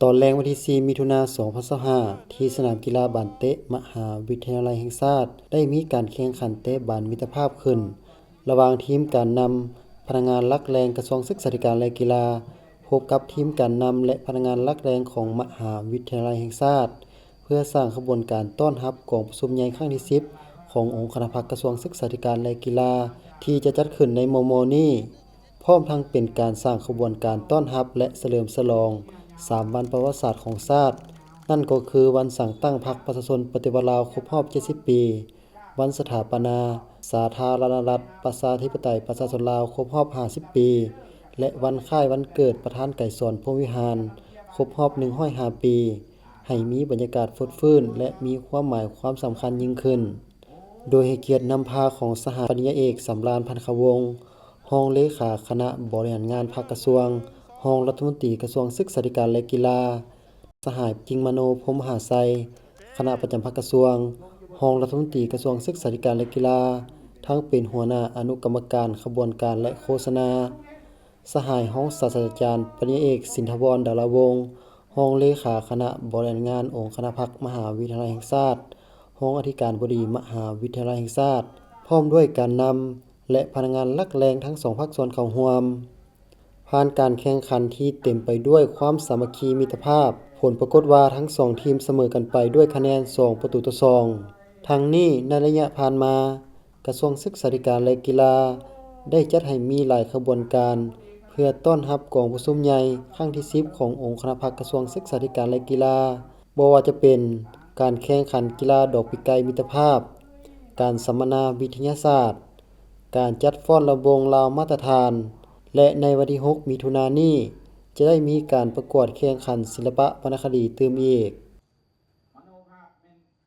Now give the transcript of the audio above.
ຕອນແລງວັນທີສີ່ ມິຖຸນາ ສອງພັນຊາວຫ້າ ທີ່ສະໜາມກິລາບານເຕະມະຫາວິທະຍາໄລແຫ່ງຊາດ ໄດ້ມີການແຂ່ງຂັນເຕະບານມິດຕະພາບຂຶ້ນ ລະຫວ່າງທີມການນຳ, ພະນັກງານຫຼັກແຫຼ່ງກະຊວງສຶກສາທິການ ແລະ ກິລາ ພົບກັບທີມການນຳ ແລະ ພະນັກງານຫຼັກແຫຼ່ງຂອງມະຫາວິທະຍາໄລແຫ່ງຊາດ ເພື່ອສ້າງຂະບວນການຕ້ອນຮັບກອງປະຊຸມໃຫຍ່ຄັ້ງທີສິບ ຂອງອົງຄະນະພັກກະຊວງສຶກສາທິການ ແລະ ກິລາ ທີ່ຈະຈັດຂຶ້ນໃນມໍ່ໆນີ້. ພ້ອມທັງເປັນການສ້າງຂະບວນການຕ້ອນຮັບ ແລະ ສະເຫຼີມສະຫຼອງສາມວັນປະຫວັດສາດຂອງຊາດ, ນັ້ນກໍຄືວັນສ້າງຕັ້ງພັກປະຊາຊົນປະຕິວັດລາວຄົບຮອບເຈັດສິບປີ, ວັນສະຖາປະນາສາທາລະນະລັດ ປະຊາທິປະໄຕ ປະຊາຊົນລາວຄົບຮອບຫ້າສິບປີ ແລະ ວັນຄ້າຍວັນເກີດປະທານໄກສອນ ພົມວິຫານ ຄົບຮອບໜຶ່ງຮ້ອຍຫ້າປີ, ໃຫ້ມີບັນຍາກາດຟົດຟື້ນ ແລະ ມີຄວາມໝາຍຄວາມສຳຄັນຍິ່ງຂຶ້ນ. ໂດຍໃຫ້ກຽດນຳພາຂອງສະຫາຍປະລິນຍາເອກ ສຳລານ ພັນຄະວົງ ຮອງເລຂາຄະນະບໍລິຫານງານພັກກະຊວງ, ຮອງລັດຖະມົນຕີກະຊວງສຶກສາທິການ ແລະ ກິລາ, ສະຫາຍຈິງມະໂນ ພົມມະຫາໄຊ ຄະນະປະຈຳພັກກະຊວງ, ຮອງລັດຖະມົນຕີກະຊວງສຶກສາທິການ ແລະ ກິລາ, ທັງເປັນຫົວໜ້າອະນຸກຳມະການຂະບວນການ ແລະ ໂຄສະນາ, ສະຫາຍຮອງສາດສະດາຈານປະລິນຍາເອກ ສິນທະວອນ ດາລາວົງ ຮອງເລຂາຄະນະບໍລິຫານງານອົງຄະນະພັກມະຫາວິທະຍາໄລແຫ່ງຊາດ, ຮອງອະທິການບໍດີມະຫາວິທະຍາໄລແຫ່ງຊາດ, ພ້ອມດ້ວຍການນຳ ແລະ ພະນັກງານຫຼັກແຫຼ່ງທັງສອງພາກສ່ວນເຂົ້າຮ່ວມ. ຜ່ານການແຂ່ງຂັນທີ່ເຕັມໄປດ້ວຍຄວາມສາມັກຄີມິດຕະພາບ, ຜົນປາກົດວ່າທັງສອງທີມສະເໝີກັນໄປດ້ວຍຄະແນນສອງປະຕູຕໍ່ສອງ. ທັງນີ້, ໃນໄລຍະຜ່ານມາ, ກະຊວງສຶກສາທິການ ແລະ ກິລາ ໄດ້ຈັດໃຫ້ມີຫຼາຍຂະບວນການ ເພື່ອຕ້ອນຮັບກອງປະຊຸມໃຫຍ່ຄັ້ງທີສິບ ຂອງອົງຄະນະພັກກະຊວງສຶກສາທິການ ແລະ ກິລາ, ບໍ່ວ່າຈະເປັນການແຂ່ງຂັນກິລາດອກປີກໄກ່ມິດຕະພາບ, ການສຳມະນາວິທະຍາສາດ, ການຈັດຟ້ອນລຳວົງລາວມາດຕະຖານ ແລະ ໃນວັນທີຫົກ ມິຖຸນານີ້ ຈະໄດ້ມີການປະກວດແຂ່ງຂັນສິລະປະວັນນະຄະດີຕື່ມອີກ.